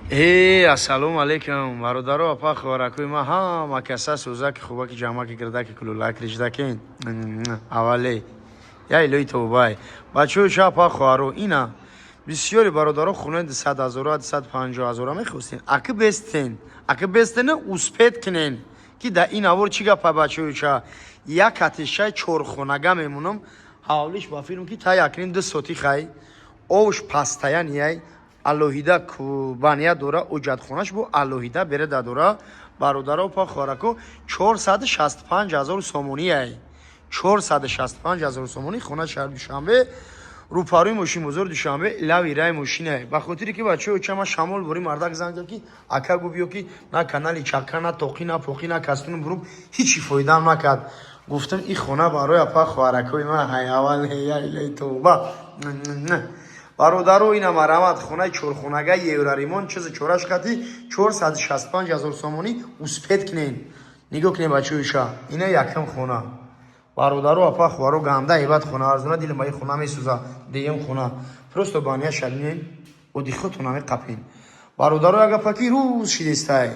Ассалому алайкум, бародаро, апа, хоҳаракои ман, ҳама каса сӯзаки, хубаки, ҷамъаки, гирдаки, кулулак, риждакин. Аввале я илои тобай, бачаҳои ша, апа, хоҳаро, ина бисёри бародаро хонаи 200 ҳазора, 250 ҳазора мехостен. Аки бестен, аки бестена, успеть кунен, ки да ин авор чӣ гапа, бачаҳои ша, як атишаи чорхонага мемонам, ҳавлиш ба филм ки та якним ду соти хай, овш пастаян алоҳида баня дора, оҷатхонаш бо алоҳида береда дора. Бародаро, па, хоҳарако, 465 ҳазор сомонияй, 465 ҳазор сомонӣ, хона, шаҳри Душанбе, рӯпарӯи мошинбозори Душанбе, лави рай мошинае. Ба хотире ки, бачаҳо, чама шамол бори мардак занг зад, ки ака гу биё, ки на канали чака, на тоқӣ, на поқӣ, на кастуну бурук, ҳичи фоидаам накард. Гуфтам, ин хона барои апа, хоҳаракои ман ҳайавал тоба. Бародаро, ина марамат, хонаи чорхонага, евроремонт, чизи чораш қати, 465 ҳазор сомонӣ. Успеть кунен, нигоҳ кунен, бачаҳоиша, ина якам хона, бародаро, апа, хоҳаро, ганда ҳибат хона, арзона, дилам ба ин хона месӯза. Дуюм хона, просто баня шабинен, одихотона меқапен. Бародаро, як гапа ки рӯз шидестай,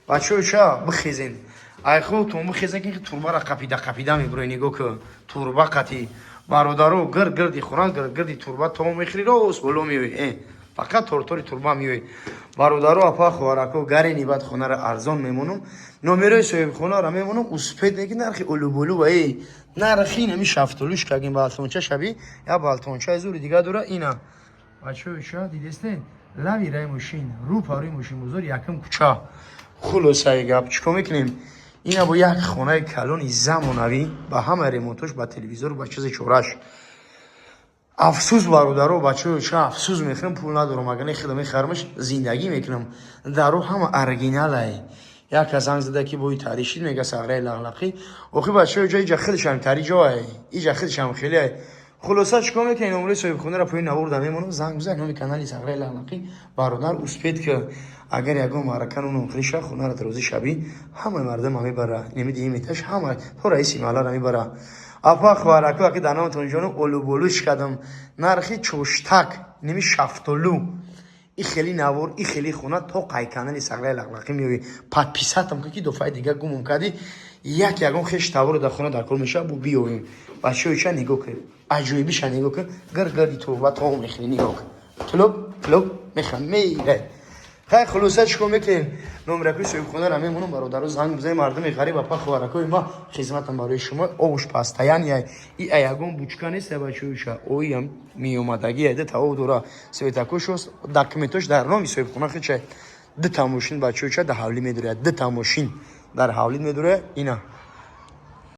бачаҳоиша, бихезен, айхотон бихезен, ки турбара қапида қапида мебурой. Нигоҳ ку, турба қати, бародаро, гир гирди хона, гир гирди турба то мехӯри, рост боло меои, фақат тортори турба меои. Бародаро, апа, хоҳарако, гарени баъд хонара арзон мемонам, номерои соҳибхонара мемонам. Успеть неки, нархи улубулу ва нархи нами шафтолуш кагин, балтонча шаби, я балтончаи зури дига дора. Ина, бачаҳоиша, дидестен, лави рай мошин, рӯ парои мошинбозор, якам кӯча. Хулосаи гап, чӣ кор мекунем? Ина бо як хонаи калони замонавӣ, ба ҳама ремонтош, ба телевизору ба чизи чораш. Афсӯс, бародаро, бачаҳо, ча афсӯс мехӯрам, пул надорам, агар не хеле мехармаш, зиндагӣ мекунам. Даро ҳама оригиналай. Як кас занг зада, ки бои таришид, мега сағраи лағлақӣ. Охи, бачаҳо, ҷо иҷа хелешам тари ҷоай, иҷа хелешам хеле. Хулоса, чикор мекунем? Номраи соҳибхонаро пои наворда мемонам, занг бизан, номи канали сағраи лағлақӣ. Бародар, успеть ки, агар ягон маърака нуном хелиша, хонара розӣ шавӣ, ҳамаи мардама мебара, немиди меташ, ҳама то раиси маҳаллара мебара. Апа, хоҳараку, аки дар номатон ҷону олуболуш кардам, нархи чоштак, неми шафтолу. И хели навор, и хели хона то қай канали сағраи лағлақӣ меоӣ. Подписатам ки дофаи дига гумон кардӣ, як ягон хеш таворо дар хона дар кор мешава, бо биёвем. Бачаҳои, нигоҳ кун, аҷоибиша нигоҳ кун, гир гирди турба то мехӯри, нигоҳ кун, тулуб тулуб мехӯрам, мейре. Хай, хулоса, чикор мекунем? Номракои соҳибхонара мемонам, бародаро, занг бизанед. Мардуми ғариб, апа, хоҳаракои ма, хизматам барои шумо. Овуш пастаян, и ягон бучка нест, бачаҳоиша, оиам меомадагӣ, дата ов дора, светакошос, документош дар номи соҳибхона хеча. Дута мошин, бачаҳоиша, дар ҳавлӣ медорад, дута мошин дар ҳавлӣ медорад. Ина.